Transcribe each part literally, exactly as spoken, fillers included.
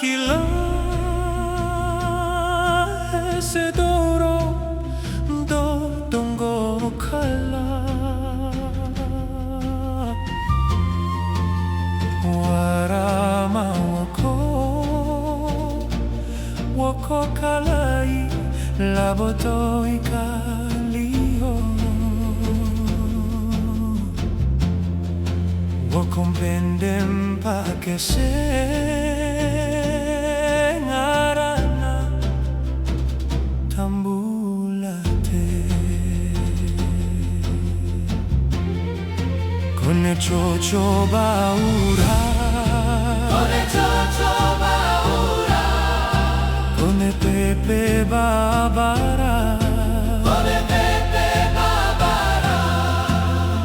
Kila ese doro do donggo kala. Wara ma woko, woko kalai labo to'i kaliho. Woko mpende mpa kese ngarana Tambula te. Kone coco ba ura. Kone coco ba ura. Kone pepe ba bara. Kone pepe ba bara.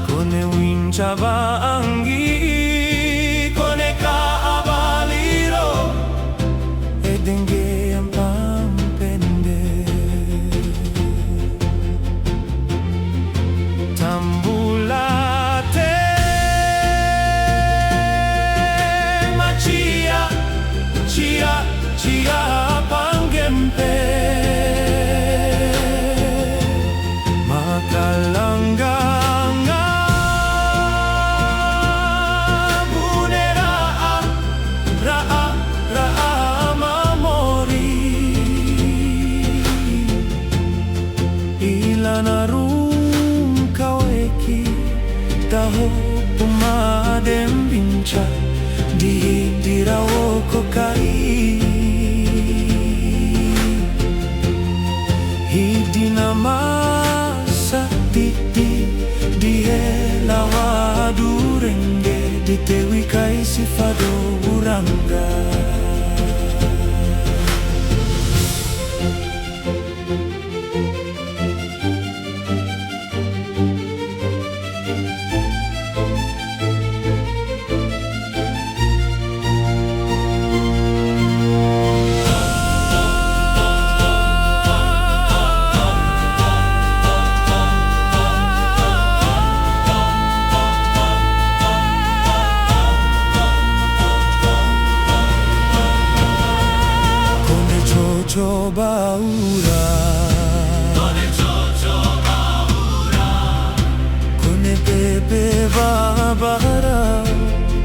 Kone winca ba anggi. Kone ka'a ba liro. Ede ngge ampa mpende. Tambula te ma cia, cia, cia panggempe. Makalanganga bune ra'a, ra'a, ra'a mamori. Ilana rungka weki taho puma de mbinca di hidi ra woko kai. Hidi na masa titi di hela wadu rengge di tewi kai si fado urangga. Kone coco ba ura. Kone coco ba ura. Kone pepe ba bara.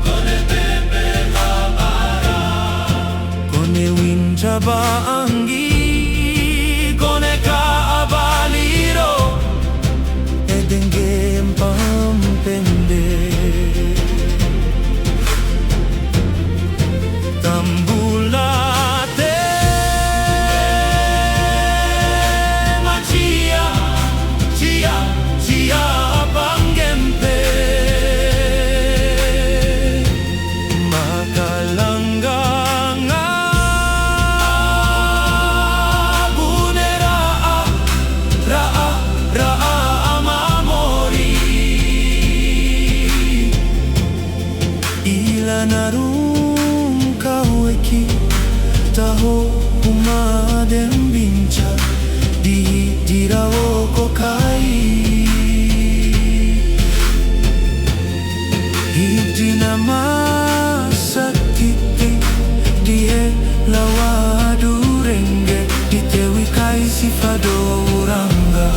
Kone pepe ba bara. Kone winca ba anggi. Kone ka'a ba liro. Ede ngge ampa mpende. Tambula te ma cia, cia, cia panggempe. Makalanganga bune ra'a, ra'a, ra'a mamori. Ilana rungka weki taho uma de mbinca di hidi ra woko kai. Hidi na masa titi di hela wadu rengge di tewi kai si fado urangga.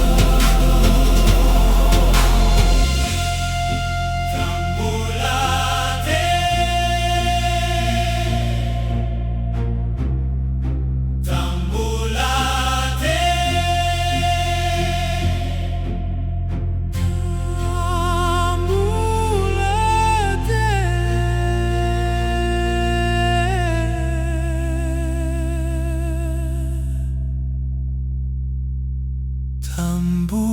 Tambu